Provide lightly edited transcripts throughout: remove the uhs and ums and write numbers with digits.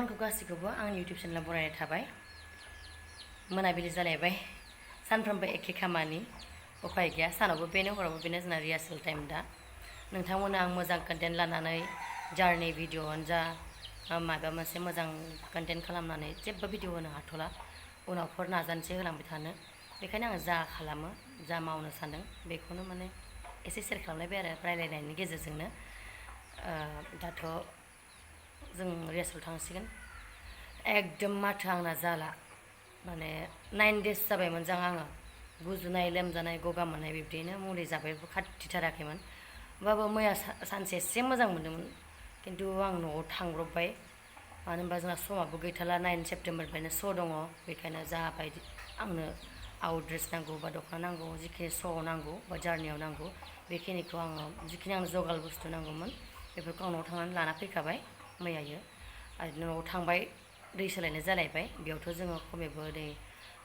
बिथांमोनखौ गासैखौबो आंनि इउटिउब चेनेलाव बरायनाय थाबाय। मोनाबिलि जालायबाय, सानफ्रोमबो एखे खामानि, उफाय गैया, सानावबो बेनो हरावबो बेनो जोंना रिहार्सेल टाइम दा। नोंथांमोननो आं मोजां कन्टेन्ट लानानै जार्नि भिडिअ'आनो जा माबा मोनसे मोजां कन्टेन्ट खालामनानै जेबो भिडिअ होनो हाथ'ला, उनावफोर नाजानोसै होलांबाय थानो। बेखायनो आं जा खालामो, जा मावनो सानदों बेखौनो माने एसे सेयार खालामलायबाय आरो रायलायनायनि गेजेरजोंनो। दाथ' जों रिहार्सेल थांसिगोन। एकदम माथो आंना जाला, माने 9 days जाबायमोन जों आङो गुजुनाय लोमजानाय गगा मोननाय बिब्दिनो मुलि जाबायबो खाथिथाराखैमोन। होमबाबो मैया सानसे एसे मोजां मोन्दोंमोन, खिन्थु आं न'आव थांब्रबबाय। मानो होनबा जोंना समाबो गैथारला, 9 सेप्तेम्बरनिफ्रायनो श' दङ। बेखायनो जाबायदि आंनो आउट ड्रेस नांगौ बा दख'ना नांगौ, जिखिनि श'आव नांगौ बा जार्नियाव नांगौ बेखिनिखौ आङो, जिखिनि आंनो जगाल बुस्थु नांगौमोन बेफोरखौ आं न'आव थांनानै लाना फैखाबाय मैयायो। आरो न'आव थांबाय, दै सोलायनाय जालायबाय। बेयावथ' जोङो खमैबो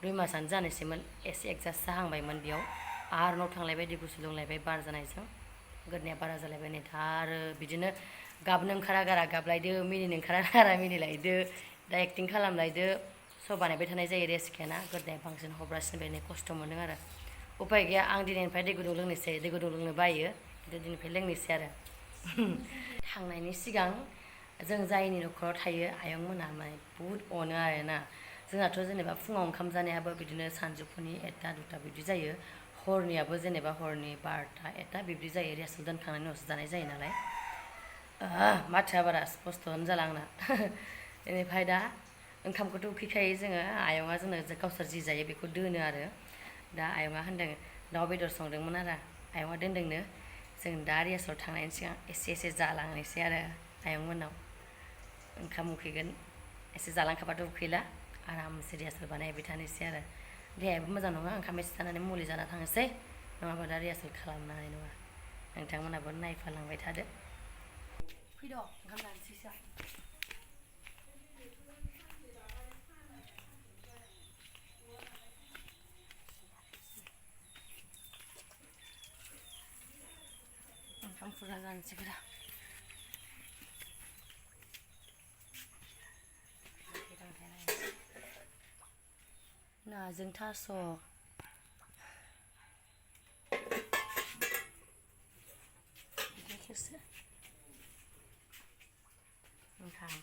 2 मासानो जानोसैमोन, एसे एडजास्ट जाहांबायमोन बेयाव। आरो न'आव थांलायबाय, दै गुसु लोंलायबाय बार जानायजों, गोदनाया बारा जालायबाय। नै दा आरो बिदिनो गाबनो ओंखारा गारा गाबलायदो, मिनिनो ओंखारा गारा मिनिलायदो, दा एक्टिं खालामलायदो। श' बानायबाय थानाय जायो, रेस्ट गैयाना, गोदनाया बांसिन हब्रासिन बायनाय खस्थ' मोनदों आरो। उफाय गैया, आं दिनैनिफ्राय दै गुदुं लोंनोसै, दै गुदुं लोंनो बायो, खिन्थु दिनैनिफ्राय लोंनोसै आरो। थांनायनि सिगां जों जायनि न'खराव थायो आयंमोनहा माने बुहुद अनो आरोना। जोंहाथ' जेनेबा फुङाव ओंखाम जानायाबो बिदिनो सानजौफुनि 1टा 2टा बिब्दि जायो, हरनियाबो जेनेबा हरनि 12टा 1टा बिब्दि जायो। रिहार्सेल दोनखांनायनि उनावसो जानाय जायो नालाय। माथोआ बारा स्पस्त'आनो जाला आंना। बेनिफ्राय दा ओंखामखौथ' उखैखायो जोङो, आयंआ जोंनो गावसोर जि जायो बेखौ दोनो आरो। दा आयंआ होनदों, दाउ बेदर संदोंमोन आरो आयंआ दोनदोंनो, जों दा रिहार्सेल थांनायनि सिगां एसे एसे जालांनोसै आरो आयंमोननाव। ओंखाम उखैगोन, एसे जालांखाबाथ' उखैला, आरामसे रिहार्सेल बानायबाय थानोसै आरो। देहायाबो मोजां नङा, ओंखाम एसे जानानै मुलि जाना थांनोसै, नङाबा दा रिहार्सेल खालामनो हानाय नङा। नोंथांमोनहाबो नायफालांबाय थादो। फैद' ओंखाम जानोसैसो। ओंखाम फुरा जानोसै रा। नाजों थास'। गाइखेरसो ओंखाम।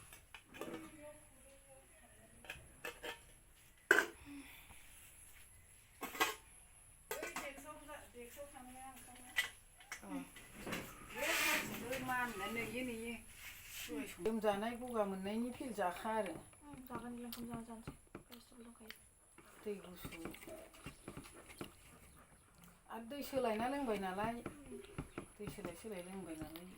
लोमजानाय गगा मोननायनि पिल जाखा आरो। जागोन ओंखाम जानोसै, रेस्टुरेन्ट दंखायो। दै गुसु आरो दै सोलायना लोंबाय नालाय, दै सोलाय सोलाय लोंबाय नालाय।